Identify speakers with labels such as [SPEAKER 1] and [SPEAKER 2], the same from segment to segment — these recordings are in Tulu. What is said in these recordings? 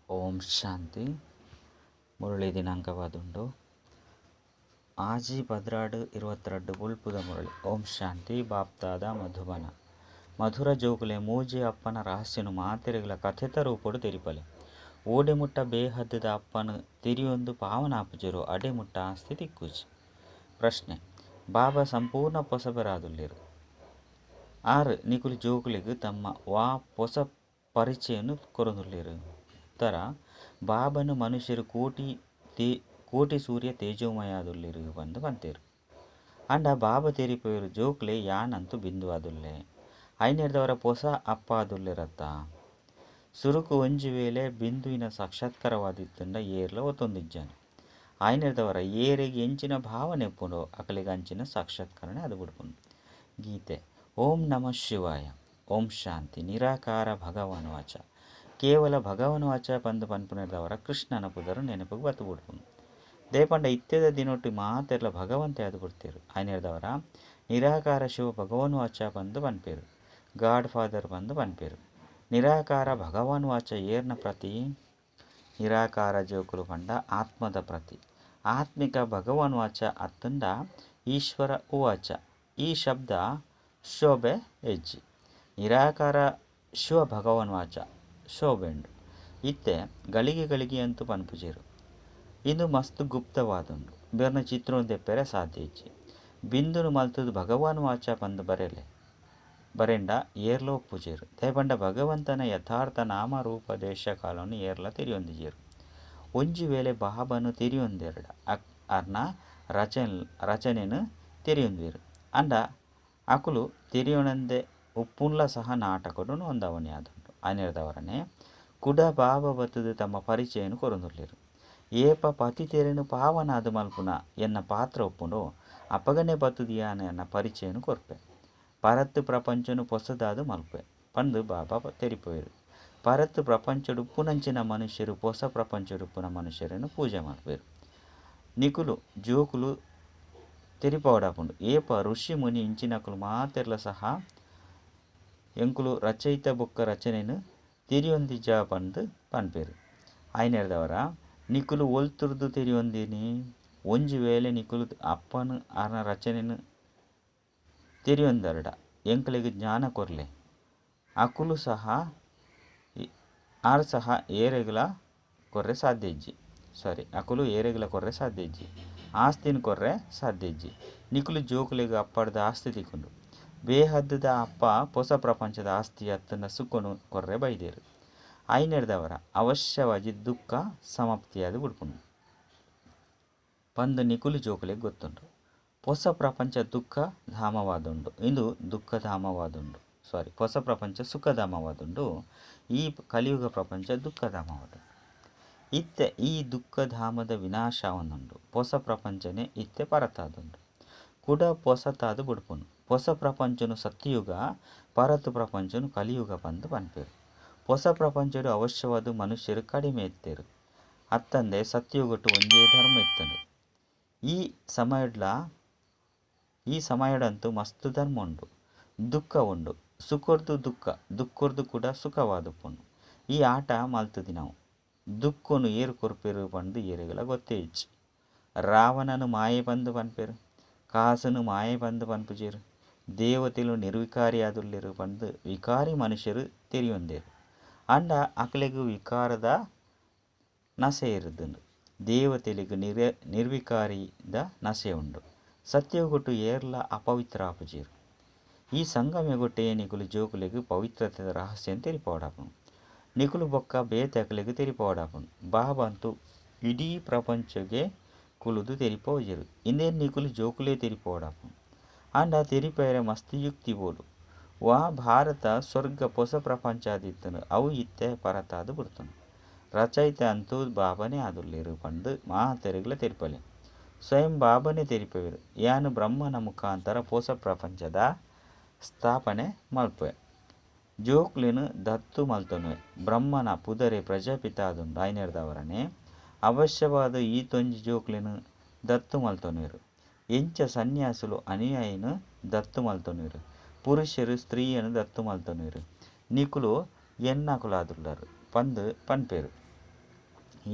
[SPEAKER 1] ಓಂ ಶಾಂತಿ. ಮುರಳಿ ದಿನಾಂಕವಾದುಂಡು 6/12/22 ಬೊಲ್ಪುದ ಮುರಳಿ. ಓಂ ಶಾಂತಿ. ಬಾಪ್ದಾದ ಮಧುಬನ ಮಧುರ ಜೋಕುಲೆ ಮೂಜಿ ಅಪ್ಪನ ರಹಸ್ಯನು ಮಾತೆರೆಗ್ಲ ಕಥೆತ ರೂಪೊಡು ತೆರಿಪಲೆ. ಓಡೆ ಮುಟ್ಟ ಬೇಹದ್ದುದ ಅಪ್ಪನು ತೆರಿಯೊಂದು ಪಾವನಾಪುಜೆರೋ ಅಡೆ ಮುಟ್ಟ ಆಸ್ತಿ ತಿಕ್ಕುಜಿ. ಪ್ರಶ್ನೆ: ಬಾಬಾ ಸಂಪೂರ್ಣ ಪೊಸಬೆರಾದುಲ್ಲೆರ್. ಆರ್ ನಿಕುಲು ಜೋಕುಲೆಗ್ ತಮ್ಮ ವಾ ಪೊಸ ಪರಿಚಯನ್ ಕೊರೊಂದುಲ್ಲೆರ್? ಉತ್ತರ: ಬಾಬಾನು ಮನುಷ್ಯೆರ್ ಕೋಟಿ ಕೋಟಿ ಸೂರ್ಯ ತೇಜೋಮಯ ಆದುಲ್ಲೆರ್ ಪಂದ್ ಪಂತೆರ್. ಆಂಡ ಬಾಬಾ ತೆರಿಪುವೆರ್, ಜೋಕುಲೆ ಯಾನಂತೂ ಬಿಂದು ಆದುಲ್ಲೆ. ಐನೆರ್ದವರ ಪೊಸ ಅಪ್ಪ ಆದುಲ್ಲೆರತ್ತ. ಸುರುಕು ಒಂಜಿ ವೇಳೆ ಬಿಂದುವಿನ ಸಾಕ್ಷಾತ್ಕಾರವಾದಿತ್ತುಂಡ ಏರ್ಲ ಒತ್ತೊಂದಿಜ್ಜಾಂಡ್. ಆಯ್ನೆರ್ದವರ ಏರೆಗ್ ಎಂಚಿನ ಭಾವನೆ ಉಪ್ಪುಂಡೋ ಅಕಲೆಗ್ ಅಂಚಿನ ಸಾಕ್ಷಾತ್ಕಾರನೆ ಆದ್ ಬುಡ್ಪುಂಡು. ಗೀತೆ. ಓಂ ನಮಃ ಶಿವಾಯ. ಓಂ ಶಾಂತಿ. ನಿರಾಕಾರ ಭಗವಾನ್ ವಾಚ, ಕೇವಲ ಭಗವಾನ್ ವಾಚ ಪಂದ್ ಪನ್ಪುನೆರ್ದವರ ಕೃಷ್ಣನ ಪುದರ್ ನೆನಪುಗ್ ಬತ್ತ್ ಬುಡ್ಪುಂಡು. ದೇಪಂಡ ಇತ್ತೆದ ದಿನೊಟ್ಟು ಮಾತೆರ್ಲ ಭಗವಂತೆ ಆದ್ ಬುಡ್ತೆರ್. ಆಯ್ನೆರ್ದವರ ನಿರಾಕಾರ ಶಿವ ಭಗವಾನ್ ವಾಚ ಪಂದ್ ಪನ್ಪೆರ್. ಗಾಡ್ ಫಾದರ್ ಪಂದ್ ಪನ್ಪೆರ್. ನಿರಾಕಾರ ಭಗವಾನ್ ವಾಚ ಏರ್ನ ಪ್ರತಿ? ನಿರಾಕಾರ ಜೋಕುಲು ಪಂಡ ಆತ್ಮದ ಪ್ರತಿ. ಆತ್ಮಿಕ ಭಗವಾನ್ ವಾಚ ಅತ್ತಂಡ ಈಶ್ವರ ಉವಾಚ ಈ ಶಬ್ದ ಶೋಭೆ ಎಜ್ಜಿ. ನಿರಾಕಾರ ಶಿವ ಭಗವಾನ್ ವಾಚ ಶೋಭೆಂಡು. ಇತ್ತೆ ಗಳಿಗೆ ಗಳಿಗೆ ಅಂತೂ ಪನ್ಪುಜೆರ್. ಇಂದು ಮಸ್ತ್ ಗುಪ್ತವಾದುಂಡು. ಬೇರ್ನ ಚಿತ್ರೊನು ದೆಪ್ಪೆರೆ ಸಾಧ್ಯ ಇಜ್ಜಿ. ಬಿಂದುನು ಮಲ್ತುದು ಭಗವಾನ್ ವಾಚ ಪಂದ್ ಬರೆಲೆ ಬರೆಂಡ ಏರ್ಲ ಒಪ್ಪುಜೆರ್. ದಾಯೆ ಪಂಡ ಭಗವಂತನ ಯಥಾರ್ಥ ನಾಮ ರೂಪ ದೇಶ ಕಾಲನು ಏರ್ಲ ತೆರಿಯೊಂದಿಜೆರ್. ಒಂಜಿ ವೇಳೆ ಬಾಬಾನು ತೆರಿಯೊಂದೆರ್ಡ ಅರ್ನ ರಚನೆನ್ ತೆರಿಯೊಂದುವೆರ್. ಆಂಡ ಅಕುಲು ತೆರಿಯೊನಂದೆ ಉಪ್ಪುನ್ಲ ಸಹ ನಾಟಕಡು ನೋಂದಾವಣೆ ಆದುಂಡು. ಆಯ್ನೆರ್ದವರನೆ ಕುಡ ಬಾಬಾ ಬತ್ತುದು ತಮ್ಮ ಪರಿಚಯನ್ ಕೊರೊಂದುಲ್ಲೆರ್. ಏಪ ಪತಿತೆರೆನ್ ಪಾವನಾದ್ ಮಲ್ಪುನ ಎನ್ನ ಪಾತ್ರ ಉಪ್ಪುಂಡೋ ಅಪಗನೆ ಬತ್ತುದು ಯಾನ್ ಎನ್ನ ಪರಿಚಯನ್ ಕೊರ್ಪೆ. ಪರತ್ ಪ್ರಪಂಚನು ಪೊಸದಾದ್ ಮಲ್ಪೆ ಪಂದ್ ಬಾಬಾ ತೆರಿಪುವೆರ್. ಪರತ್ ಪ್ರಪಂಚಡ್ ಉಪ್ಪುನಂಚಿನ ಮನುಷ್ಯರು ಪೊಸ ಪ್ರಪಂಚಡ್ ಉಪ್ಪುನ ಮನುಷ್ಯರೆನ್ ಪೂಜೆ ಮಲ್ಪುವೆರ್. ನಿಕುಲು ಜೋಕುಲು ತೆರಿಪಾವೊಡಾಪುಂಡು. ಏಪ ಋಷಿ ಮುನಿ ಇಂಚಿನಕುಲು ಮಾತೆರ್ಲ ಸಹ ಎಂಕುಲು ರಚಯಿತ ಬೊಕ್ಕ ರಚನೆನ್ ತೆರಿಯೊಂದಿಜ್ಜ ಪಂದ್ ಪನ್ಪೆರ್. ಆಯ್ನೆರ್ದವರ ನಿಕುಲು ಒಲ್ತುರ್ದು ತೆರಿಯೊಂದಿನಿ? ಒಂಜಿ ವೇಳೆ ನಿಕುಲು ಅಪ್ಪನು ಆರ್ನ ರಚನೆನ್ ತೆರಿಯೊಂದರ್ಡ ಎಂಕಲೆಗ್ ಜ್ಞಾನ ಕೊರ್ಲೆ. ಅಕುಲು ಸಹ ಆರ್ ಸಹ ಏರೆಗ್ಲ ಕೊರ್ರೆ ಸಾಧ್ಯ ಇಜ್ಜಿ. ಸಾರಿ, ಅಕುಲು ಏರೆಗ್ಲ ಕೊರ್ರೆ ಸಾಧ್ಯ ಇಜ್ಜಿ. ಆಸ್ತಿನ್ ಕೊರ್ರೆ ಸಾಧ್ಯ ಇಜ್ಜಿ. ನಿಕುಲು ಜೋಕುಲೆಗ್ ಅಪ್ಪಡ್ದ ಆಸ್ತಿ ತಿಕ್ಕುಂಡು. ಬೇಹದ್ದುದ ಅಪ್ಪ ಪೊಸ ಪ್ರಪಂಚದ ಆಸ್ತಿ ಅತ್ತಂಡ ಸುಖನು ಕೊರ್ರೆ ಬೈದೆರ್. ಆಯ್ನೆರ್ದವರ ಅವಶ್ಯವಾಗಿ ದುಃಖ ಸಮಾಪ್ತಿಯಾದ್ ಬುಡ್ಪುಂಡು ಪಂದ್ ನಿಕುಲು ಜೋಕುಲೆಗ್ ಗೊತ್ತುಂಡು. ಪೊಸ ಪ್ರಪಂಚ ದುಃಖ ಧಾಮವಾದುಂಡು. ಇಂದು ದುಃಖಧಾಮವಾದುಂಡು. ಸಾರಿ, ಪೊಸ ಪ್ರಪಂಚ ಸುಖಧಾಮವಾದುಂಡು. ಈ ಕಲಿಯುಗ ಪ್ರಪಂಚ ದುಃಖಧಾಮವಾದುಂಡು. ಇತ್ತೆ ಈ ದುಃಖಧಾಮದ ವಿನಾಶ ಆವೊಂದುಂಡು. ಪೊಸ ಪ್ರಪಂಚನೇ ಇತ್ತೆ ಪರತಾದುಂಡು. ಕುಡ ಪೊಸತಾದ್ ಬುಡ್ಪುಂಡು. ಪೊಸ ಪ್ರಪಂಚನು ಸತ್ಯಯುಗ, ಪರತ್ ಪ್ರಪಂಚನು ಕಲಿಯುಗ ಪಂದ್ ಪನ್ಪೆರ್. ಪೊಸ ಪ್ರಪಂಚಡ್ ಅವಶ್ಯವಾದ್ ಮನುಷ್ಯರು ಕಡಿಮೆ ಇತ್ತೆರ್. ಅತ್ತಂದೆ ಸತ್ಯಯುಗಟ್ ಒಂಜೇ ಧರ್ಮ ಇತ್ತುಂಡು. ಈ ಸಮಯಡಂತೂ ಮಸ್ತ್ ಧರ್ಮ ಉಂಡು. ದುಃಖ ಉಂಡು. ಸುಖೊರ್ದು ದುಃಖ, ದುಃಖೊರ್ದು ಕೂಡ ಸುಖವಾದುಪ್ಪುಂಡು. ಈ ಆಟ ಮಲ್ತುದಿನವು. ದುಃಖನು ಏರ್ ಕೊರ್ಪೆರ್ ಪಂದ್ ಏರೆಗ್ಲ ಗೊತ್ತೇ ಇಜ್ಜಿ. ರಾವಣನು ಮಾಯೆ ಪಂದ್ ಪನ್ಪೆರ್. ಕಾಸುನು ಮಾಯೆ ಪಂದ್ ಪನ್ಪುಜೆರ್. ದೇವತೆಲು ನಿರ್ವಿಕಾರಿ ಆದುಲ್ಲೆರ್ ಪಂದ್ ವಿಕಾರಿ ಮನುಷ್ಯರು ತೆರಿಯೊಂದೆರ್. ಆಂಡ ಅಕಲೆಗ್ ವಿಕಾರದ ನಸೆ ಇರುದುಂಡು. ದೇವತೆಲೆಗ್ ನಿರ್ವಿಕಾರಿದ ನಸೆ ಉಂಡು. ಸತ್ಯಯುಗಟ್ ಏರ್ಲ ಅಪವಿತ್ರ ಆಪುಜೆರ್. ಈ ಸಂಗಮಯುಗಟೇ ನಿಕುಲು ಜೋಕುಲೆಗ್ ಪವಿತ್ರತೆದ ರಹಸ್ಯನ್ ತೆರಿಪಾವೊಡಾಪುಂಡು. ನಿಕುಲು ಬೊಕ್ಕ ಬೇತೆ ಅಕಲೆಗ್ ತೆರಿಪಾವೊಡಾಪುಂಡು. ಬಾಬಾ ಅಂತೂ ಇಡೀ ಪ್ರಪಂಚಗೆ ಕುಲುದು ತೆರಿಪಾವುಜೆರ್. ಇಂದೆನ್ ನಿಕುಲು ಜೋಕುಲೇ ತೆರಿಪಾವೊಡಾಪುಂಡು. ಆಂಡ ತೆರಿಪಾಯೆರೆ ಮಸ್ತ್ ಯುಕ್ತಿ ಬೋಡು. ವಾ ಭಾರತ ಸ್ವರ್ಗ ಪೊಸ ಪ್ರಪಂಚ ಆದಿತ್ತುಂಡು ಅವು ಇತ್ತೆ ಪರತಾದ್ ಬುಡ್ತುಂಡು. ರಚಯಿತ ಅಂತೂ ಬಾಬಾನೇ ಆದುಲ್ಲೆರ್ ಪಂದ್ ಮಾತೆರೆಗ್ಲ ತೆರಿಪಾಲೆ. ಸ್ವಯಂ ಬಾಬಾನೇ ತೆರಿಪಾವೆರ್. ಯಾನ್ ಬ್ರಹ್ಮನ ಮುಖಾಂತರ ಪೊಸ ಪ್ರಪಂಚದ ಸ್ಥಾಪನೆ ಮಲ್ಪುವೆ. ಜೋಕುಲೆನ್ ದತ್ತು ಮಲ್ತೊನುವೆ. ಬ್ರಹ್ಮನ ಪುದರೇ ಪ್ರಜಾಪಿತ ಆದುಂಡು. ಆಯ್ನೆರ್ದವರನೆ ಅವಶ್ಯವಾದ್ ಈತೊಂಜಿ ಜೋಕುಲೆನ್ ದತ್ತು ಮಲ್ತೊನುವೆರ್. ಎಂಚ ಸನ್ಯಾಸಿಲು ಅನುಯಾಯಿನ್ ದತ್ತು ಮಲ್ತೊನುವೆರ್. ಪುರುಷೆರ್ ಸ್ತ್ರೀಯನ್ ದತ್ತು ಮಲ್ತೊನುವೆರ್. ನಿಕುಲು ಎನ್ನಕುಲಾದುಲ್ಲರ್ ಪಂದ್ ಪನ್ಪೆರ್.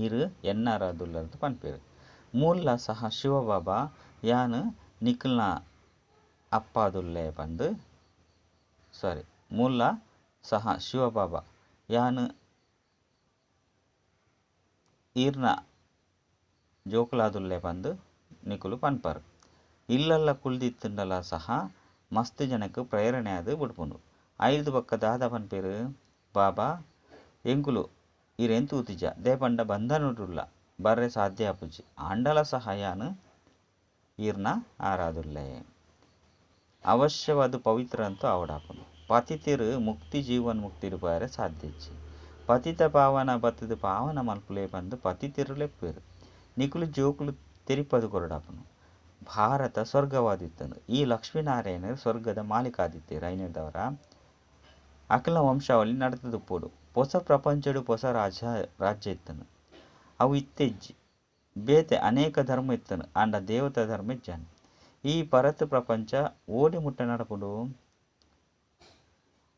[SPEAKER 1] ಈರು ಎನ್ನಾರಾದುಲ್ಲರ್ದು ಪನ್ಪೇರು. ಮೂಲ ಸಹ ಶಿವಬಾಬಾ ಯಾನು ನಿಖಲ್ನ ಅಪ್ಪಾದುಲ್ಲೆ ಪಂದು ಸಾರಿ ಮೂಲ ಸಹ ಶಿವಬಾಬಾ ಯಾನು ಈರ್ನ ಜೋಕುಲಾದುಲ್ಲೆ ಪಂದು ನಿಕುಲು ಪನ್ಪರು. ಇಲ್ಲಲ್ಲ ಕುಲ್ದಿತ್ತುಂಡಲ ಸಹ ಮಸ್ತ್ ಜನಕ್ಕೆ ಪ್ರೇರಣೆ ಅದು ಬಿಡ್ಪುಂಡು. ಐದು ಬೊಕ್ಕ ದಾದ ಪನ್ಪೇರು ಬಾಬಾ ಎಂಕುಲು ಈರೇನು ತೂತಿಜ ದೇಪಂಡ ಬಂಧನಡುಲ್ಲ ಬರ್ರೆ ಸಾಧ್ಯ ಆಪುಜಿ ಆಂಡಲ ಸಹ ಯಾನು ಈರ್ನ ಆರಾದುಲ್ಲೆ. ಅವಶ್ಯವಾದ ಪವಿತ್ರ ಅಂತೂ ಆವಡಾಪುಂಡು. ಪತಿತಿರು ಮುಕ್ತಿ ಜೀವನ್ ಮುಕ್ತಿಡು ಪೋಯರೆ ಸಾಧ್ಯ ಇಜ್ಜಿ. ಪತಿತ ಪಾವನ ಬತ್ತದ ಪಾವನ ಮಲ್ಪುಲೆ ಪಂದು ಪತಿತಿರು ಲೆಪ್ಪೇರು. ನಿಕುಲು ಜೋಕುಲು ತೆರಿಪದು ಕೊರಡಾಪುಂಡು. ಭಾರತ ಸ್ವರ್ಗವಾದಿತ್ತನು. ಈ ಲಕ್ಷ್ಮೀನಾರಾಯಣರು ಸ್ವರ್ಗದ ಮಾಲೀಕಾದಿತ್ತೇರು. ಐನೇದವರ ಅಕಲ್ನ ವಂಶಾವಳಿ ನಡೆದುಪ್ಪೋಡು. ಹೊಸ ಪ್ರಪಂಚಡು ಹೊಸ ರಾಜ್ಯ ಇತ್ತನು. ಅವು ಇತ್ತೆಜ್ಜಿ ಬೇತೆ ಅನೇಕ ಧರ್ಮ ಇತ್ತನು ಆಂಡ ದೇವತಾ ಧರ್ಮ ಇಜ್ಜಾನು. ಈ ಪರತ್ ಪ್ರಪಂಚ ಓಡಿ ಮುಟ್ಟ ನಡಪುಂಡು.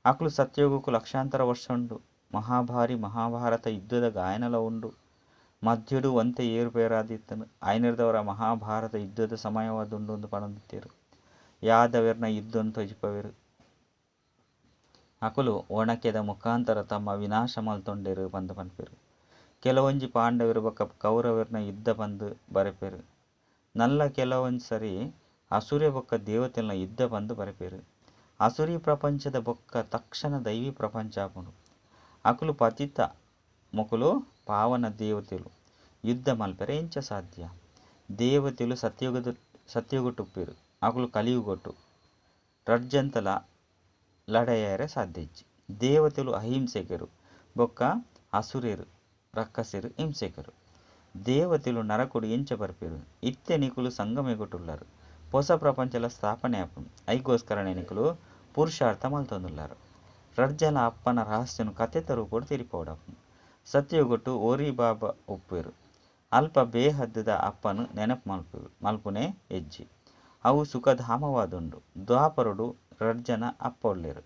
[SPEAKER 1] ಅಕಲು ಸತ್ಯೋಗಕ್ಕೂ ಲಕ್ಷಾಂತರ ವರ್ಷ ಉಂಡು. ಮಹಾಭಾರಿ ಮಹಾಭಾರತ ಯುದ್ಧದ ಗಾಯನಲ ಉಂಡು. ಮಧ್ಯಡು ಒಂತೆ ಏರುಪೇರಾದಿತ್ತನು. ಐನಿರ್ದವರ ಮಹಾಭಾರತ ಯುದ್ಧದ ಸಮಯವಾದುಂಡು ಒಂದು ಪಣಂದಿತ್ತೇರು. ಯಾದವೆರ್ನ ಯುದ್ಧವನ್ನು ತೊಜಿಪವೇರು. ಅಕುಲು ಒಣಕೆದ ಮುಖಾಂತರ ತಮ್ಮ ವಿನಾಶ ಮಲ್ತೊಂಡೇರು ಪಂದು ಪನ್ಪೇರು. ಕೆಲವೊಂಜಿ ಪಾಂಡವರು ಬೊಕ್ಕ ಕೌರವರ್ನ ಯುದ್ಧ ಪಂದು ಬರೆಪೇರು. ನಲ್ಲ ಕೆಲವೊಂದು ಸರಿ ಅಸುರೆ ಬೊಕ್ಕ ದೇವತೆಲ್ನ ಯುದ್ಧ ಪಂದು ಬರೆಪೇರು. ಅಸುರಿ ಪ್ರಪಂಚದ ಬೊಕ್ಕ ತಕ್ಷಣ ದೈವಿ ಪ್ರಪಂಚ ಆಪುಂಡು. ಅಕುಲು ಪತಿತ ಮೊಕುಲು ಪಾವನ ದೇವತೆಲು. ಯುದ್ಧ ಮಲ್ಪೆರೆ ಎಂಚ ಸಾಧ್ಯ? ದೇವತೆಲು ಸತ್ಯಯುಗಟುಪ್ಪೇರು. ಅಕುಲು ಕಲಿಯುಗೊಟ್ಟು ರಡ್ಜಂತಲ ಲಡಾಯರೆ ಸಾಧ್ಯ ಇಜ್ಜಿ. ದೇವತೆಲು ಅಹಿಂಸೆಕರು ಬೊಕ್ಕ ಅಸುರೇರು ರಕ್ಕಸೆರು ಹಿಂಸೆಕರು. ದೇವತೆಲು ನರಕೊಡು ಎಂಚ ಬರ್ಪೇರು? ಇತ್ತೆ ನಿಕುಲು ಸಂಗಮೆಗೊಟ್ಟುಲ್ಲಾರು. ಹೊಸ ಪ್ರಪಂಚಲ ಸ್ಥಾಪನೆ ಆಪುಂಡು. ಐಗೋಸ್ಕರನೇ ನಿಕುಲು ಪುರುಷಾರ್ಥ ಮಲ್ತೊಂದುಲ್ಲಾರು. ರಡ್ಜನ ಅಪ್ಪನ ರಹಸ್ಯನು ಕತೆತ ರೂಪೊಡು ತೆರಿಪೋಡಾಪುಂಡು. ಸತ್ಯಯುಗೊಟ್ಟು ಓರಿ ಬಾಬಾ ಉಪ್ಪೇರು. ಅಲ್ಪ ಬೇಹದ್ದದ ಅಪ್ಪನು ನೆನಪು ಮಲ್ಪುನೆ ಹೆಜ್ಜೆ. ಅವು ಸುಖಧಾಮವಾದುಂಡು. ದ್ವಾಪರುಡು ರಡ್ಜನ ಅಪ್ಪ ಉಲ್ಲೇರು.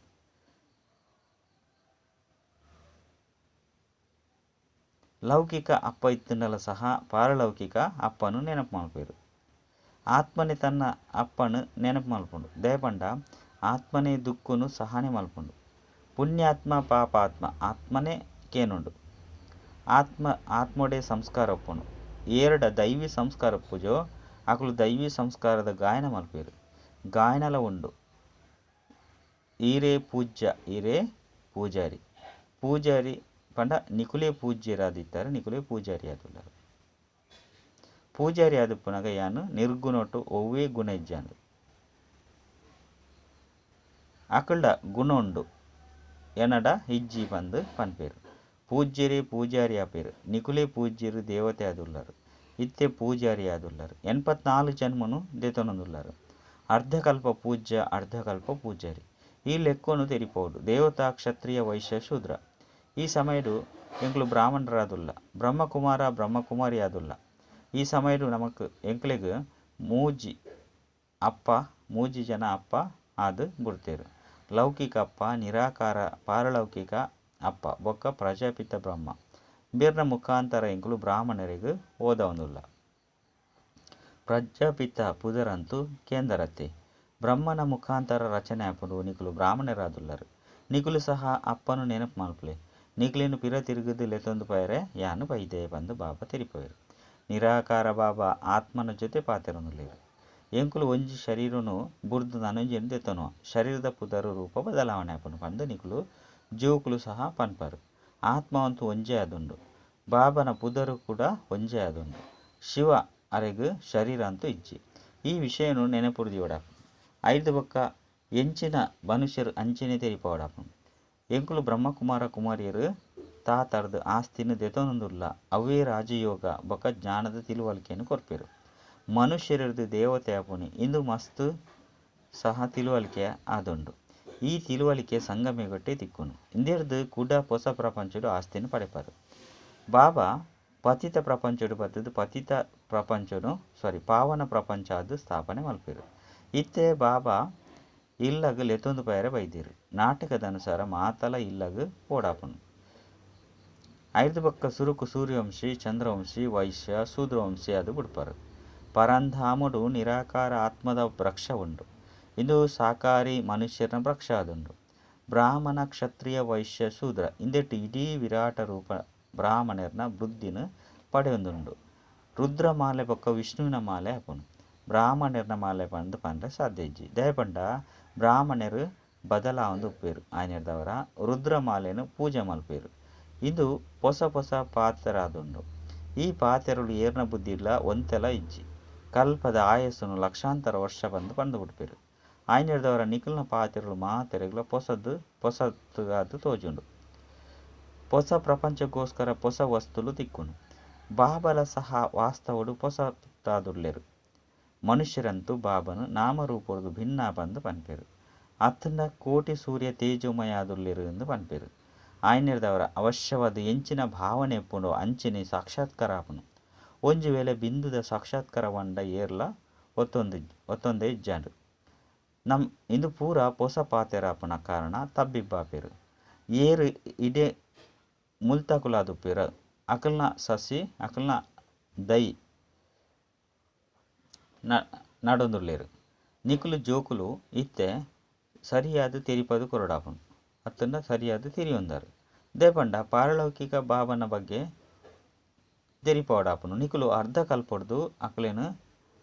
[SPEAKER 1] ಲೌಕಿಕ ಅಪ್ಪ ಇತ್ತುಂಡಲ ಸಹ ಪಾರಲೌಕಿಕ ಅಪ್ಪನು ನೆನಪು ಮಲ್ಪೇರು. ಆತ್ಮನೇ ತನ್ನ ಅಪ್ಪನು ನೆನಪು ಮಲ್ಪುಂಡು. ದಯಪಂಡ ಆತ್ಮನೇ ದುಃಖನು ಸಹನೆ ಮಲ್ಪುಂಡು. ಪುಣ್ಯಾತ್ಮ ಪಾಪಾತ್ಮ ಆತ್ಮನೇ ಕೇನುಂಡು. ಆತ್ಮೊಡೆ ಸಂಸ್ಕಾರ ಒಪ್ಪುಂಡು. ಏರಡ ದೈವಿ ಸಂಸ್ಕಾರ ಪೂಜೋ ಅಕುಲು ದೈವಿ ಸಂಸ್ಕಾರದ ಗಾಯನ ಮಲ್ಪೇರು. ಗಾಯನಲ ಉಂಡು. ಈರೇ ಪೂಜ್ಯ ಈರೇ ಪೂಜಾರಿ. ಪೂಜಾರಿ ಪಂಡ ನಿಕುಲೇ ಪೂಜ್ಯರಾದಿತ್ತಾರೆ, ನಿಕುಲೇ ಪೂಜಾರಿ ಆದುಲ್ಲಾರು. ಪೂಜಾರಿ ಆದುಪ್ಪುನಗ ಯಾನು ನಿರ್ಗುಣೊಟ್ಟು ಒವ್ವೇ ಗುಣ ಇಜ್ಜಾಂಡು. ಅಕಲ್ಡ ಗುಣ ಉಂಡು ಎನಡ ಇಜ್ಜಿ ಪಂದು ಪನ್ಪೇರು. ಪೂಜ್ಯರೇ ಪೂಜಾರಿ ಆಪೇರು. ನಿಕುಲೇ ಪೂಜ್ಯರು ದೇವತೆ ಆದುಲ್ಲಾರು. ಇತ್ತೆ ಪೂಜಾರಿ ಆದುಲ್ಲಾರು. 84 ಜನ್ಮನು ದೆತೊನೊಂದುಲ್ಲಾರು. ಅರ್ಧಕಲ್ಪ ಪೂಜ್ಯ ಅರ್ಧಕಲ್ಪ ಪೂಜಾರಿ. ಈ ಲೆಕ್ಕೊನು ತೆರಿಪೋಡು. ದೇವತಾ ಕ್ಷತ್ರಿಯ ವೈಶ್ಯ ಶೂದ್ರ. ಈ ಸಮಯಡು ಎಂಕುಲು ಬ್ರಾಹ್ಮಣರಾದುಲ್ಲ. ಬ್ರಹ್ಮಕುಮಾರ ಬ್ರಹ್ಮಕುಮಾರಿ ಆದುಲ್ಲ. ಈ ಸಮಯಡು ನಮಕ್ ಎಂಕ್ಲೆಗ್ ಮೂಜಿ ಜನ ಅಪ್ಪ ಆದು ಬುಡ್ತೇರು. ಲೌಕಿಕ ಅಪ್ಪ, ನಿರಾಕಾರ ಪಾರಲೌಕಿಕ ಅಪ್ಪ ಬೊಕ್ಕ ಪ್ರಜಾಪಿತ ಬ್ರಹ್ಮ. ಬೇರ್ನ ಮುಖಾಂತರ ಎಂಕುಲು ಬ್ರಾಹ್ಮಣರಿಗೆ ಓದವೊಂದುಲ್ಲ. ಪ್ರಜಾಪಿತ ಪುದರಂತೂ ಕೇಂದ್ರತೆ. ಬ್ರಹ್ಮನ ಮುಖಾಂತರ ರಚನೆ ಆಪುಂಡು. ನಿಕುಲು ಬ್ರಾಹ್ಮಣರಾದುಲ್ಲರು. ನಿಕುಲು ಸಹ ಅಪ್ಪನು ನೆನಪು ಮಲ್ಪುಲೆ. ನಿಕುಲೇನು ಪಿರ ತಿರುಗುದು ಲೆತೊಂದು ಪೋಯರೆ ಯಾನು ಬೈದೆ ಪಂದು ಬಾಬಾ ತೆರಿಪೋಯರು. ನಿರಾಕಾರ ಬಾಬಾ ಆತ್ಮನ ಜೊತೆ ಪಾತೆರೊಂದುಲ್ಲೆರ್. ಎಂಕುಲು ಒಂಜಿ ಶರೀರನು ಬುಡ್ದು ನನೊಂಜೆನ್ ದೆತೊನುವ. ಶರೀರದ ಪುದರು ರೂಪ ಬದಲಾವಣೆ ಆಪುಂಡು ಪಂದು ನಿಕುಲು ಜೋಕುಲು ಸಹ ಪನ್ಪರು. ಆತ್ಮವಂತೂ ಒಂಜೇ ಆದುಂಡು. ಬಾಬನ ಪುದರು ಕೂಡ ಒಂಜೇ ಆದುಂಡು. ಶಿವ ಅರೆಗ್ ಶರೀರ ಅಂತೂ ಇಜ್ಜಿ. ಈ ವಿಷಯನು ನೆನಪುರ್ದಿವಡಾಪುಂಡು. ಐದು ಬೊಕ್ಕ ಎಂಚಿನ ಮನುಷ್ಯರು ಅಂಚನೆ ತೆರಿಪೋಡಾಪುಂಡು. ಎಂಕುಲು ಬ್ರಹ್ಮಕುಮಾರ ಕುಮಾರಿಯರು ತಾತರ್ದು ಆಸ್ತಿನ ದೆತೊನೊಂದುಲ್ಲ. ಅವೇ ರಾಜಯೋಗ ಬೊಕ್ಕ ಜ್ಞಾನದ ತಿಳುವಳಿಕೆಯನ್ನು ಕೊರ್ಪೆರು. ಮನುಷ್ಯರದು ದೇವತೆ ಆಪುನಿ ಇಂದು ಮಸ್ತ್ ಸಹ ತಿಳುವಳಿಕೆ ಆದುಂಡು. ಈ ತಿಳುವಳಿಕೆ ಸಂಗಮೆಗೊಟ್ಟೆ ತಿಕ್ಕುನು. ಇಂದೆರ್ದು ಕುಡ ಹೊಸ ಪ್ರಪಂಚಡು ಆಸ್ತಿನ ಪಡೆಪರು. ಬಾಬಾ ಪತಿತ ಪ್ರಪಂಚಡು ಬತ್ತದು ಪತಿತ ಪ್ರಪಂಚನು ಸಾರಿ ಪಾವನ ಪ್ರಪಂಚ ಅದು ಸ್ಥಾಪನೆ ಮಲ್ಪೆರು. ಇತ್ತೆ ಬಾಬಾ ಇಲ್ಲಗ್ ಲೆತೊಂದು ಪೋಯರೆ ಬೈದೆರು. ನಾಟಕದ ಅನುಸಾರ ಮಾತಲ ಇಲ್ಲಗ್ ಪೋಡಾಪುನು. ಐದು ಬೊಕ್ಕ ಸುರುಕು ಸೂರ್ಯವಂಶಿ, ಚಂದ್ರವಂಶಿ, ವೈಶ್ಯ, ಶೂದ್ರವಂಶಿ ಅದು ಬುಡ್ಪರು. ಪರಂಧಾಮಡು ನಿರಾಕಾರ ಆತ್ಮದ ವೃಕ್ಷ ಉಂಡು. ಇಂದು ಸಾಕಾರಿ ಮನುಷ್ಯನ ವೃಕ್ಷ ಆದುಂಡು. ಬ್ರಾಹ್ಮಣ, ಕ್ಷತ್ರಿಯ, ವೈಶ್ಯ, ಶೂದ್ರ ಇಂದೆಟ್ಟು ಇಡೀ ವಿರಾಟ ರೂಪ ಬ್ರಾಹ್ಮಣರ್ನ ಬುದ್ಧಿನ ಪಡೆಯೊಂದುಂಡು. ರುದ್ರಮಾಲೆ ಬೊಕ್ಕ ವಿಷ್ಣುವಿನ ಮಾಲೆ ಆಪುನು. ಬ್ರಾಹ್ಮಣರ್ನ ಮಾಲೆ ಪಂದ್ ಪಂಡ್ರೆ ಸಾಧ್ಯ ಇಜ್ಜಿ. ದಯಪಂಡ ಬ್ರಾಹ್ಮಣರು ಬದಲಾವೊಂದು ಉಪ್ಪೇರು. ಆಯ್ನೆರ್ದವರ ರುದ್ರಮಾಲೆನು ಪೂಜೆ ಮಲ್ಪೇರು. ಇಂದು ಪೊಸ ಪೊಸ ಪಾತೆರಾದುಂಡು. ಈ ಪಾತೆರಲು ಏರ್ನ ಬುದ್ಧಿ ಇಲ್ಲ ಒಂತೆಲ ಇಜ್ಜಿ. ಕಲ್ಪದ ಆಯಸ್ಸುನು ಲಕ್ಷಾಂತರ ವರ್ಷ ಬಂದು ಪಂದು ಬಿಡ್ಪೇರು. ಆಯ್ನೆರ್ದವರ ನಿಖಲ್ನ ಪಾತೆರಲು ಮಾತೆರೆಗ್ಲ ಪೊಸದು ಪೊಸತ್ತಾದ್ ತೋಜುಂಡು. ಪೊಸ ಪ್ರಪಂಚಕ್ಕೋಸ್ಕರ ಪೊಸ ವಸ್ತುಲು ತಿಕ್ಕುನು. ಬಾಬಲ ಸಹ ವಾಸ್ತವಡು ಪೊಸತ್ತಾದುಲ್ಲೆರು. ಮನುಷ್ಯರಂತೂ ಬಾಬನು ನಾಮರೂಪೊರ್ದು ಭಿನ್ನ ಪಂದ್ ಪನ್ಪೆರು. ಅತ್ಂಡ ಕೋಟಿ ಸೂರ್ಯ ತೇಜೋಮಯ ಆದುಲ್ಲೆರು ಎಂದು ಪನ್ಪೆರು. ಆಯ್ನೆರ್ದವರ ಅವಶ್ಯವಾದ ಎಂಚಿನ ಭಾವನೆ ಉಪ್ಪುಂಡು ಅಂಚನೆ ಸಾಕ್ಷಾತ್ಕಾರ ಆಪುನು. ಒಂಜಿ ವೇಳೆ ಬಿಂದುದ ಸಾಕ್ಷಾತ್ಕಾರ ವಂಡ ಏರ್ಲ ಒತ್ತೊಂದೇ ಇಜ್ಜಾಂಡ್. ನಮ್ ಇಂದು ಪೂರ ಪೊಸ ಪಾತೆರಾಪುನ ಕಾರಣ ತಬ್ಬಿಬ್ಬಾಪೆರು. ಏರು ಇಡೆ ಮುಲ್ತಕುಲಾದುಪ್ಪೆರು ಅಕಲ್ನ ಸಸಿ ಅಕಲ್ನ ದೈ ನಡೊಂದುಲ್ಲೆರು. ನಿಕುಲು ಜೋಕುಲು ಇತ್ತೆ ಸರಿಯಾದ ತೆರಿಪದು ಕೊರಡಾಪುನು ಅತ್ತಂಡ ಸರಿಯಾದ ತೆರಿಯೊಂದಾರು. ದೇಪಂಡ ಪಾರಲೌಕಿಕ ಬಾಬನ ಬಗ್ಗೆ ತೆರಿಪಾವಡಾಪುನು. ನಿಕುಲು ಅರ್ಧ ಕಲ್ಪೊಡ್ದು ಅಕಲೆನು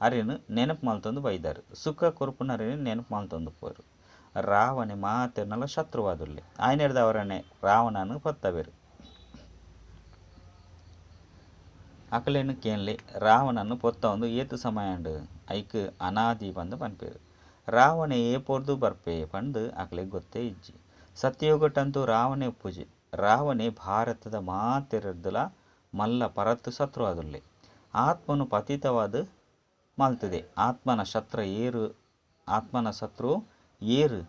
[SPEAKER 1] ಅರೆನು ನೆನಪು ಮಲ್ತೊಂದು ಬೈದಾರು. ಸುಖ ಕೊರ್ಪುನರೇನು ನೆನಪು ಮಲ್ತೊಂದು ಪೋರು. ರಾವಣೆ ಮಾತೆರ್ನಲ ಶತ್ರುವಾದುಲ್ಲೆ. ಆಯ್ನೆರ್ದವರನೆ ರಾವಣನು ಪತ್ತವೆರು. ಅಕಲೆನು ಕೇನ್ಲೆ ರಾವಣನು ಪೊತ್ತೊಂದು ಏತು ಸಮಯಾಂಡು ಐಕ್ ಅನಾದಿ ಪಂದ್ ಪನ್ಪೆರು. ರಾವಣೆ ಏಪೊರ್ದು ಬರ್ಪೆ ಪಂದ್ ಅಕಲೆಗ್ ಗೊತ್ತೇ ಇಜ್ಜಿ. ಸತ್ಯಯುಗಟಂತೂ ರಾವಣೆ ಉಪ್ಪುಜಿ. ರಾವಣೆ ಭಾರತದ ಮಾತೆರ್ದಲ ಮಲ್ಲ ಪರತ್ ಶತ್ರು ಆದುಲ್ಲೆ. ಆತ್ಮನು ಪತಿತವಾದ ಮಲ್ತದೆ. ಆತ್ಮನ ಶತ್ರು ಏರು ಆತ್ಮನ ಶತ್ರು ಏರು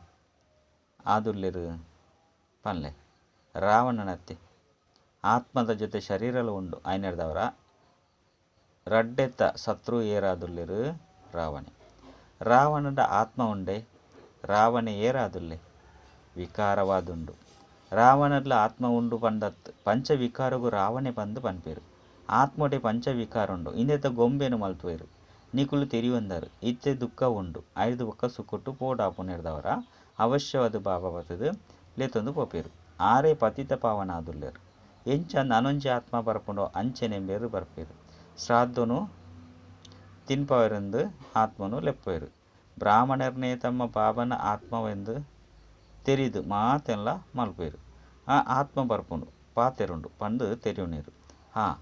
[SPEAKER 1] ಆದುಲ್ಲೆರು ಪನ್ಲೆ. ರಾವಣನತ್ತೆ ಆತ್ಮದ ಜೊತೆ ಶರೀರಲು ಉಂಡು. ಆಯ್ನೆರ್ದವರ ರಡ್ಡೆತ್ತ ಶತ್ರು ಏರಾದುಲ್ಲೆರು ರಾವಣೆ. ರಾವಣದ ಆತ್ಮ ಉಂಡೆ. ರಾವಣೆ ಏರಾದುಲ್ಲೆ ವಿಕಾರವಾದುಂಡು. ರಾವಣಡ್ಲ ಆತ್ಮ ಉಂಡು ಪಂಡತ್ ಪಂಚವಿಕಾರಗು ರಾವಣೆ ಪಂದ್ ಪನ್ಪೆರು. ಆತ್ಮಡೆ ಪಂಚವಿಕಾರ ಉಂಡು. ಇಂದೆತ ಗೊಂಬೆನು ಮಲ್ತುವೆರು. ನಿಕುಲು ತೆರಿಯೊಂದರು. ಇತ್ತೆ ದುಃಖ ಉಂಡು. ಐದು ಬೊಕ್ಕ ಸುಖೊಟ್ಟು ಪೋಡಾಪುನೆರ್ದವರ ಅವಶ್ಯವಾದ ಬಾಬಾ ಬತ್ತದು ಲೇತೊಂದು ಪೋಪೆರು. ಆರೇ ಪತಿತ ಪಾವನ ಆದುಲ್ಲೆರು. ಎಂಚ ನನೊಂಜಿ ಆತ್ಮ ಬರ್ಪುಂಡೋ ಅಂಚನೆ ಬೇರು ಬರ್ಪೆರು. ಶ್ರಾದ್ದನು ತಿನ್ಪವೆರೆಂದು ಆತ್ಮನು ಲೆಪ್ಪುವೆರು. ಬ್ರಾಹ್ಮಣರ್ನೇ ತಮ್ಮ ಬಾಬನ ಆತ್ಮವೆಂದು ತೆರಿದು ಮಾತೆಲ್ಲ ಮಲ್ಪೆರು. ಆ ಆತ್ಮ ಬರ್ಪುಂಡು ಪಾತೆರುಂಡು ಪಂದು ತೆರಿಯುನೇರು. ಹಾ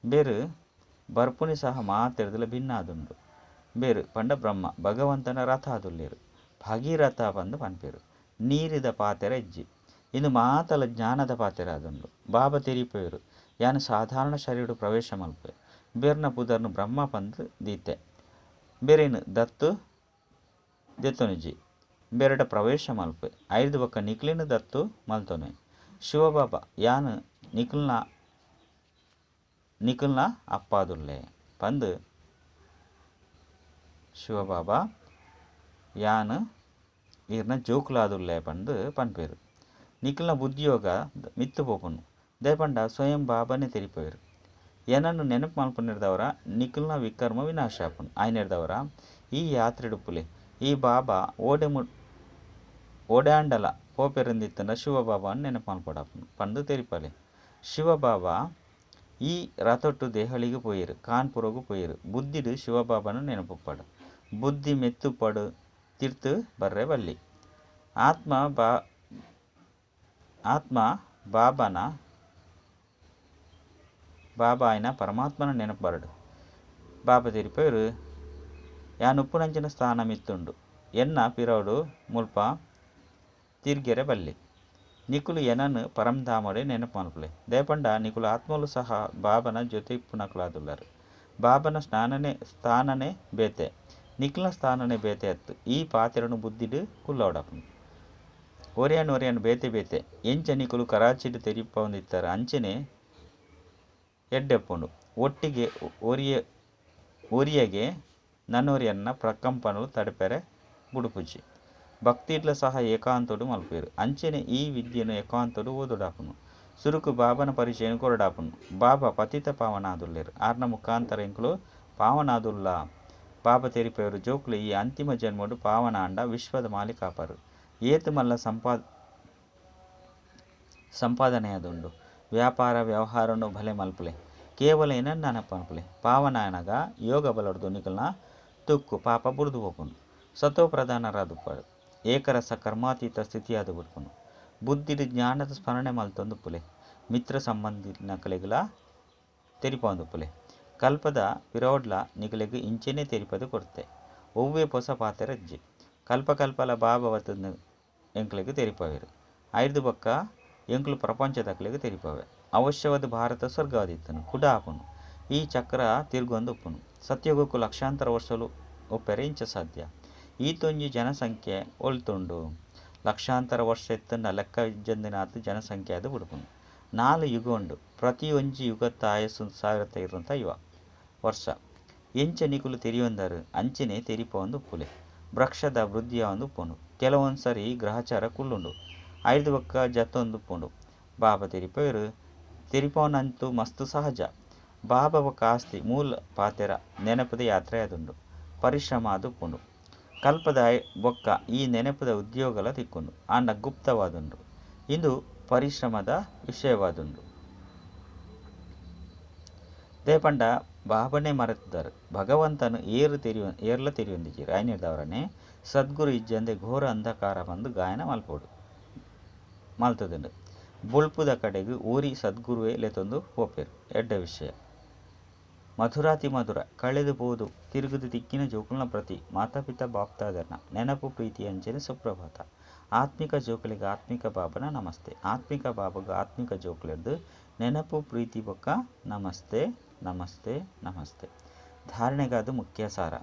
[SPEAKER 1] ಬೇರು ಬರ್ಪುನಿ ಸಹ ಮಾತೆರ್ದಲ ಭಿನ್ನ ಆದುಂಡು. ಬೇರು ಪಂಡ ಬ್ರಹ್ಮ ಭಗವಂತನ ರಥ ಆದುಲ್ಲೆರು. ಭಗೀರಥ ಪಂದು ಪನ್ಪೆರು. ನೀರಿದ ಪಾತೆರ ಇಜ್ಜಿ. ಇಂದು ಮಾತಲ ಜ್ಞಾನದ ಪಾತೆರ ಆದುಂಡು. ಬಾಬಾ ತೆರಿಪೆರು. ಯಾನು ಸಾಧಾರಣ ಶರೀರ ಪ್ರವೇಶ ಮಲ್ಪೆ. ಬೇರ್ನ ಪುದರ್ನು ಬ್ರಹ್ಮ ಪಂದು ದೀತೆ. ಬೇರೇನು ದತ್ತು ದೆತ್ತೊನಿಜಿ. ಬೇರೆಡ ಪ್ರವೇಶ ಮಲ್ಪೆ. ಐದು ಬೊಕ್ಕ ನಿಕ್ಲಿನ ದತ್ತು ಮಲ್ತೊನೆ. ಶಿವಬಾಬಾ ಯಾನು ನಿಖಲ್ನ ಅಪ್ಪಾದುಲ್ಲೆ ಪಂದು ಶಿವಬಾಬಾ ಯಾನು ಈರ್ನ ಜೋಕುಲಾದುಲ್ಲೆ ಪಂದು ಪನ್ಪೆರು. ನಿಖಲ್ನ ಬುದ್ಧಿಯೋಗ ಮಿತ್ತು ಪೋಪುನು. ದಯಪಂಡ ಸ್ವಯಂ ಬಾಬಾನೇ ತೆರಿಪೆರು. ಏನನ್ನು ನೆನಪು ಮಲ್ಪುನೆರ್ದವರ ನಿಖಲ್ನ ವಿಕರ್ಮ ವಿನಾಶ ಆಪುನು. ಆಯ್ನೆರ್ದವರ ಈ ಯಾತ್ರೆಡುಪ್ಪುಲೆ ಈ ಬಾಬಾ ಓಡ್ಯಾಂಡಲ ಪೋಪೆರಂದಿತ್ತಂಡ ಶಿವಬಾಬಾನ ನೆನಪು ಮಲ್ಪಡಾಪುನು ಪಂದು ತೆರಿಪಲೆ. ಶಿವಬಾಬಾ ಈ ರಥೊಟ್ಟು ದೆಹಲಿಗೆ ಪೋಯೆರು, ಕಾನ್ಪುರಗು ಪೋಯೆರು. ಬುದ್ಧಿಡು ಶಿವಬಾಬಾನ ನೆನಪುಪ್ಪಡು. ಬುದ್ಧಿ ಮೆತ್ತುಪ್ಪಡು ತಿರ್ತು ಬರ್ರೆ ಬಲ್ಲಿ. ಆತ್ಮ ಬಾಬಾನ ಬಾಬಾಯಿನ ಪರಮಾತ್ಮನ ನೆನಪು ಬರಡು. ಬಾಬಾ ತೆರಿಪೆರು ಯಾನ್ ಉಪ್ಪುನಂಚಿನ ಸ್ಥಾನ ಮಿತ್ತುಂಡು. ಎನ್ನ ಪಿರವುಡು ಮುಲ್ಪ ತಿರ್ಗೆರೆ ಬಲ್ಲಿ. ನಿಕುಲು ಎನನ್ ಪರಂಧಾಮಡೆ ನೆನಪು ಮಲ್ಪುಲೆ. ದಯಪಂಡ ನಿಕುಲು ಆತ್ಮಲು ಸಹ ಬಾಬನ ಜೊತೆ ಇಪ್ಪುನಕುಲಾದುಲ್ಲರು. ಬಾಬನ ಸ್ಥಾನನೆ ಬೇತೆ, ನಿಖಲ್ನ ಸ್ಥಾನನೆ ಬೇತೆ ಅತ್ತು. ಈ ಪಾತೆರನು ಬುದ್ಧಿಡು ಕುಲ್ಲವಡಾಪುನು. ಒರಿಯನ್ ಒರಿಯನ್ ಬೇತೆ ಬೇತೆ. ಎಂಚ ನಿಕುಲು ಕರಾಚಿಡ್ ತೆರಿಪೊಂದಿತ್ತಾರೆ ಅಂಚನೆ ಎಡ್ಡೆಪ್ಪುಂಡು. ಒಟ್ಟಿಗೆ ಒರಿಯಗೆ ನನೊರಿಯನ್ನ ಪ್ರಕಂಪನಲು ತಡೆಪೆರೆ ಬುಡುಪುಜಿ. ಭಕ್ತಿಡ್ಲ ಸಹ ಏಕಾಂತೊಡು ಮಲ್ಪೆರು. ಅಂಚನೆ ಈ ವಿದ್ಯೆನು ಏಕಾಂತೊಡು ಓದೊಡಾಪುನು. ಸುರುಕು ಬಾಬನ ಪರಿಚಯನ್ ಕೊರೊಡಾಪುಂಡು. ಬಾಬಾ ಪತಿತ ಪಾವನ ಆದುಲ್ಲೆರ್. ಆರ್ನ ಮುಖಾಂತರ ಎಂಕುಲು ಪಾವನಾದುಲ್ಲ. ಬಾಬಾ ತೆರಿಪವರು ಜೋಕುಲು ಈ ಅಂತಿಮ ಜನ್ಮಡು ಪಾವನ ಆಂಡ ವಿಶ್ವದ ಮಾಲೀಕ ಆಪರು. ಏತ್ ಮಲ್ಲ ಸಂಪಾದನೆಯಾದುಂಡು. ವ್ಯಾಪಾರ ವ್ಯವಹಾರನು ಭಲೆ ಮಲ್ಪುಲೆ. ಕೇವಲ ಏನನ್ನ ನೆನಪು ಪಾವನ ಆನಗ ಯೋಗ ಬಲೊಡ್ದು ನಿಕಲ್ನ ತುಕ್ಕು ಪಾಪ ಬುಡ್ದು ಪೋಪುಂಡು. ಸತೋ ಪ್ರಧಾನರಾದುಪ್ಪರು. ಏಕರಸ ಕರ್ಮಾತೀತ ಸ್ಥಿತಿಯಾದ ಬಿಡ್ಪುಂಡು. ಬುದ್ಧಿಡ್ ಜ್ಞಾನದ ಸ್ಮರಣೆ ಮಲ್ತೊಂದುಪ್ಪುಲೆ. ಮಿತ್ರ ಸಂಬಂಧಿನಕಲೆಗ್ಲ ತೆರಿಪಾವೊಂದುಪ್ಪುಲೆ. ಕಲ್ಪದ ಪಿರೋಡ್ಲ ನಿಕಲೆಗ್ ಇಂಚೆನೆ ತೆರಿಪದು ಕೊರ್ತೆ. ಒವ್ವೆ ಪೊಸ ಪಾತೆರ ಇಜ್ಜಿ. ಕಲ್ಪ ಕಲ್ಪಲ ಬಾಬಾ ಬತ್ತುದು ಎಂಕ್ಲೆಗ್ ತೆರಿಪಾವೆರು. ಐರ್ದ್ ಬೊಕ್ಕ ಎಂಕ್ಲು ಪ್ರಪಂಚದಕ್ಲೆಗ್ ತೆರಿಪಾವೆ. ಅವಶ್ಯವಾದ ಭಾರತ ಸ್ವರ್ಗವಾದಿತ್ತುಂಡು ಕುಡ ಆಪುಂಡು. ಈ ಚಕ್ರ ತಿರ್ಗೊಂದು ಉಪ್ಪುಂಡು. ಸತ್ಯಯುಗಕ್ಕೂ ಲಕ್ಷಾಂತರ ವರ್ಷಲು ಉಪ್ಪೆರೆ ಇಂಚ ಸಾಧ್ಯ. ಈತೊಂಜಿ ಜನಸಂಖ್ಯೆ ಒಲ್ತುಂಡು. ಲಕ್ಷಾಂತರ ವರ್ಷ ಇತ್ತುಂಡ ಲೆಕ್ಕ ಇಜ್ಜಂದಿನಾತ್ ಜನಸಂಖ್ಯೆ ಅದು ಬಿಡ್ಪುಂಡು. 4 ಯುಗ ಉಂಡು. ಪ್ರತಿಯೊಂಜಿ ಯುಗತ್ತ ಆಯಸ್ಸು 1250 ವರ್ಷ. ಎಂಚ ನಿಕುಲು ತೆರಿಯೊಂದರು ಅಂಚನೆ ತೆರಿಪಾವೊಂದು ಉಪ್ಪುಲೆ. ವೃಕ್ಷದ ವೃದ್ಧಿಯಾವೊಂದು ಉಪ್ಪುಂಡು. ಕೆಲವೊಂದು ಸರಿ ಗ್ರಹಚಾರ ಕುಲ್ಲುಂಡು. ಐರ್ದ್ ಬೊಕ್ಕ ಜತ್ತೊಂದು ಉಪ್ಪುಂಡು. ಬಾಬಾ ತೆರಿಪಾವೆರು. ತೆರಿಪಾವನಂತೂ ಮಸ್ತ್ ಸಹಜ. ಬಾಬಾ ಬೊಕ್ಕ ಆಸ್ತಿ ಮೂಲ ಪಾತೆರ ನೆನಪುದ ಯಾತ್ರೆ ಆದುಂಡು. ಪರಿಶ್ರಮ ಆದು ಉಪ್ಪುಂಡು. ಕಲ್ಪದ ಬೊಕ್ಕ ಈ ನೆನಪುದ ಉದ್ಯೋಗಲ ತಿಕ್ಕುಂಡು. ಆಂಡ ಗುಪ್ತವಾದುಂಡು. ಇಂದು ಪರಿಶ್ರಮದ ವಿಷಯವಾದುಂಡು. ದೇಪಂಡ ಬಾಬನೆ ಮರೆತುದರು. ಭಗವಂತನು ಏರು ತೆರಿಯೊ ಏರ್ಲ ತೆರಿಯೊಂದಿಜೆರ್. ಐನಿರ್ದವರನೆ ಸದ್ಗುರು ಇಜ್ಜಂದೆ ಘೋರ ಅಂಧಕಾರ ಬಂದು ಗಾಯನ ಮಲ್ಪೊಡು ಮಲ್ತದುಂಡು. ಬೊಳ್ಪುದ ಕಡೆಗ್ ಓರಿ ಸದ್ಗುರುವೆ ಲೆತೊಂದು ಪೋಪೆರ್. ಎಡ್ಡೆ ವಿಷಯ. ಮಧುರಾತಿ ಮಧುರ ಕಳೆದು ಪೋದು ತಿರುಗುದು ತಿಕ್ಕಿನ ಜೋಕುಲ್ನ ಪ್ರತಿ ಮಾತಾಪಿತಾ ಬಾಪ್ತಾದರ್ನ ನೆನಪು ಪ್ರೀತಿ ಅಂಚನೆ ಸುಪ್ರಭಾತ. ಆತ್ಮಿಕ ಜೋಕುಲೆಗ್ ಆತ್ಮಿಕ ಬಾಬನ ನಮಸ್ತೆ. ಆತ್ಮಿಕ ಬಾಬಗ್ ಆತ್ಮಿಕ ಜೋಕುಲೆರ್ದ್ ನೆನಪು ಪ್ರೀತಿ ಬೊಕ್ಕ ನಮಸ್ತೆ ನಮಸ್ತೆ ನಮಸ್ತೆ. ಧಾರಣೆಗಾದ್ ಮುಖ್ಯ ಸಾರ.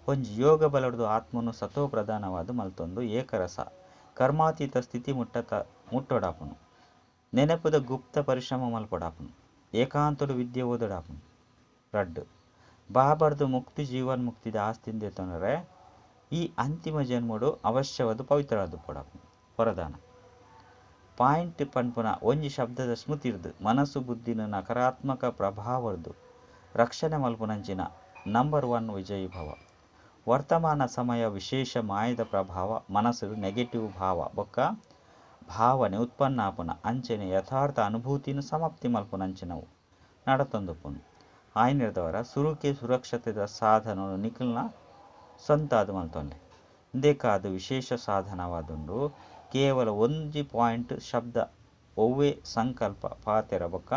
[SPEAKER 1] ಒಂಜಿ ಯೋಗ ಬಲೊಡ್ದು ಆತ್ಮನು ಸತೋ ಪ್ರಧಾನವಾದ್ ಮಲ್ತೊಂದು ಏಕರಸ ಕರ್ಮಾತೀತ ಸ್ಥಿತಿ ಮುಟ್ಟ ಮುಟ್ಟೊಡಾಪುಂಡು. ನೆನಪುದ ಗುಪ್ತ ಪರಿಶ್ರಮ ಮಲ್ಪೊಡಾಪುಂಡು. ಏಕಾಂತೊಡು ವಿದ್ಯೆ ಓದೊಡಾಪುಂಡು. ರಡ್ಡ್. ಬಾಬರ್ದು ಮುಕ್ತಿ ಜೀವನ್ ಮುಕ್ತಿದ ಆಸ್ತಿನ್ ದೆತೊನರೆ ಈ ಅಂತಿಮ ಜನ್ಮಡು ಅವಶ್ಯವಾದ ಪವಿತ್ರವಾದ ಪೊಡಾಪುಂಡು. ವರದಾನ. ಪಾಯಿಂಟ್ ಪನ್ಪುನ ಒಂಜಿ ಶಬ್ದದ ಸ್ಮೃತಿರ್ದ್ ಮನಸ್ಸು ಬುದ್ಧಿನ ನಕಾರಾತ್ಮಕ ಪ್ರಭಾವರ್ದು ರಕ್ಷಣೆ ಮಲ್ಪುನಂಚಿನ ನಂಬರ್ 1 ವಿಜಯಿ ಭವ. ವರ್ತಮಾನ ಸಮಯ ವಿಶೇಷ ಮಾಯದ ಪ್ರಭಾವ ಮನಸ್ಸು ನೆಗೆಟಿವ್ ಭಾವ ಬೊಕ್ಕ ಭಾವನೆ ಉತ್ಪನ್ನ ಆಪುನ ಅಂಚನೆ ಯಥಾರ್ಥ ಅನುಭೂತಿನ ಸಮಾಪ್ತಿ ಮಲ್ಪುನಂಚಿನವು ನಡತೊಂದುಪ್ಪುಂಡು. ಆಯ್ನಿರ್ದವರ ಸುರುಕೆ ಸುರಕ್ಷತೆದ ಸಾಧನ ನಿಕಲ್ನ ಸ್ವಂತ ಅದು ಮಲ್ತೊನ್ಲೆ. ಇಂದೆಕಾದ್ ವಿಶೇಷ ಸಾಧನವಾದುಂಡು. ಕೇವಲ ಒಂಜಿ ಪಾಯಿಂಟ್ ಶಬ್ದ ಒವ್ವೆ ಸಂಕಲ್ಪ ಪಾತೆರ ಬೊಕ್ಕ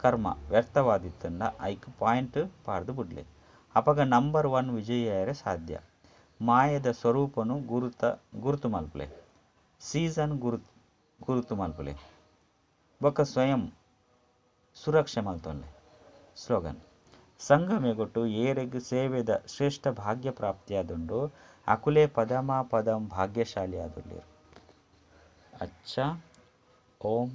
[SPEAKER 1] ಕರ್ಮ ವ್ಯರ್ಥವಾದಿತ್ತುಂಡ ಐಕ್ ಪಾಯಿಂಟ್ ಪಾಡ್ದು ಬುಡ್ಲೆ. ಅಪಗ ನಂಬರ್ 1 ವಿಜಯಿ ಆಯೆರೆ ಸಾಧ್ಯ. ಮಾಯದ ಸ್ವರೂಪನು ಗುರುತು ಮಲ್ಪುಲೆ. ಸೀಸನ್ ಗುರುತು ಮಲ್ಪುಲೆ. ಬೊಕ್ಕ ಸ್ವಯಂ ಸುರಕ್ಷೆ ಮಲ್ತೊನ್ಲೆ. ಸ್ಲೋಗನ್. ಸಂಗಮೆಗೊಟ್ಟು ಏರೆಗ್ ಸೇವೆದ ಶ್ರೇಷ್ಠ ಭಾಗ್ಯ ಪ್ರಾಪ್ತಿಯಾದುಂಡು. ಅಕುಲೇ ಪದಮ ಪದಂ ಭಾಗ್ಯಶಾಲಿ ಆದುಲ್ಲೆರ್. ಅಚ್ಚ ಓಂ.